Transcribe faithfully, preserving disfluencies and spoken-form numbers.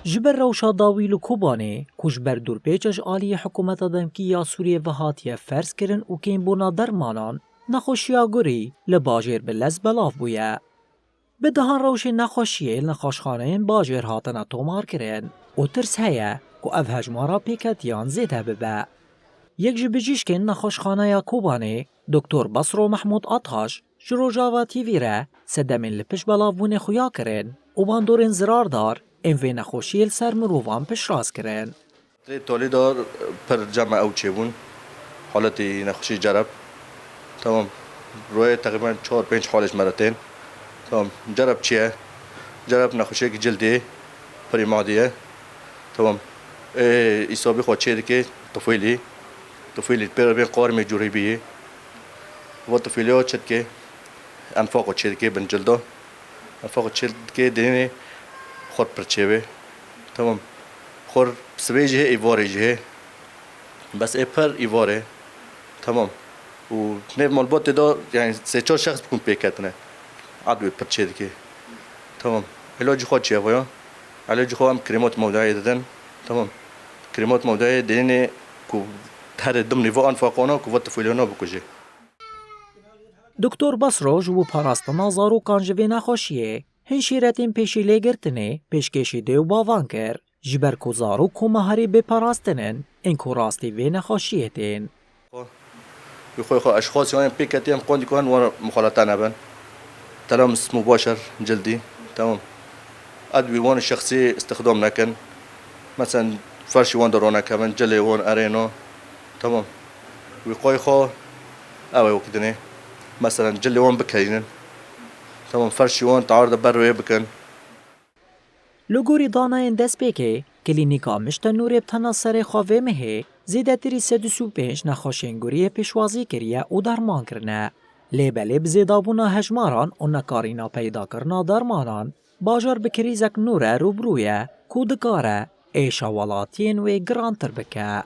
Ji ber rewşa dawî li Kobanê, ku ji ber dûrpêça ji aliyê hikûmeta demkî ya Sûriyê ve hatiye ferz kirin û kêmbûna dermanan, nexweşiya gurî li bajêr bi lez belav bûye. Bi dehan rewşên nexweşiyê li nexweşxaneyên bajêr hatine tomarkirin û tirs heye ku ev hejmara pêketiyan zêde bibe. Yek ji bijîşkên nexweşxaneya Kobanê, Doktor Basro Mehmûd Ataş, ji Rojava T V re sedemên li pişt belavbûnê xuya kirin û bandorên zirardar ên vê nexweşiyê li ser mirovan piştrast kirin. Lê tolî de pir cem me ew çêbûn. Haletî nexweşî cereb. Tamam. Royê teqrîben çar pênc halê ji me re tên. Tamam. Cereb çi ye? Cereb nexweşiyek cildê, pirî madî ye. Tamam. Ê, îsabî xwe çê dike tifîlî. Tifîlî pê re bên qarmê cûrî bîyî. Va tifîlê çi dike? Enfaqo çê dike bin cilda. Enfaqo çê dike dênê xwe pir çê bê. Tamam. Xwe sibê jî hê, îvarê jî hê. Bes ê pir îvarê. Tamam. Û nêv malbatê de, yani, sê çar şexs bikûn pêketine. Edwê pir çê dike. Tamam. Îlacî xwe çi ye vaya? Îlacî xwe em krêmat mewdayê didin. Tamam. Krêmat mewdayê dênê ku terê dimnî va enfaqana ku va tifîlana bikujê. Doktor Basro ji bo parastina zarokan ji vê nexweşiyê hin şîretên pêşî lêgirtinê pêşkêşî dê û bavan kir. Ji ber ku zarok ku meharî bê parastin in, ên ku rastî vê nexweşiyê tên. Wî xwe xwe eşxasî hene pêketî em qandî ku hene wan muxalete nebin. Telamis mubaşer cildî. Tamam. Edwî wan şexsî istixdam nekin. Meselen ferşî wan de ronekevin, cilê wan erêno. Tamam. Wî qoy xwe ew ê wek dinê. Meselen cilê wan bikerînin. Tamam, ferşî wan tear de ber wê bikin. Li gorî danayên destpêkê, Klînîka Mişte Nûrê bi tena serê xwe vê mehê zêdetirî sed û sî û pênc nexweşên guriyê pêşwazî kiriye û derman kirine. Lê belê bi zêdabûna hejmaran û nekarîna peydakirina dermanan, bajar bi krîzek nû re rûbirû ye ku dikare êşa welatiyên wê girantir bike.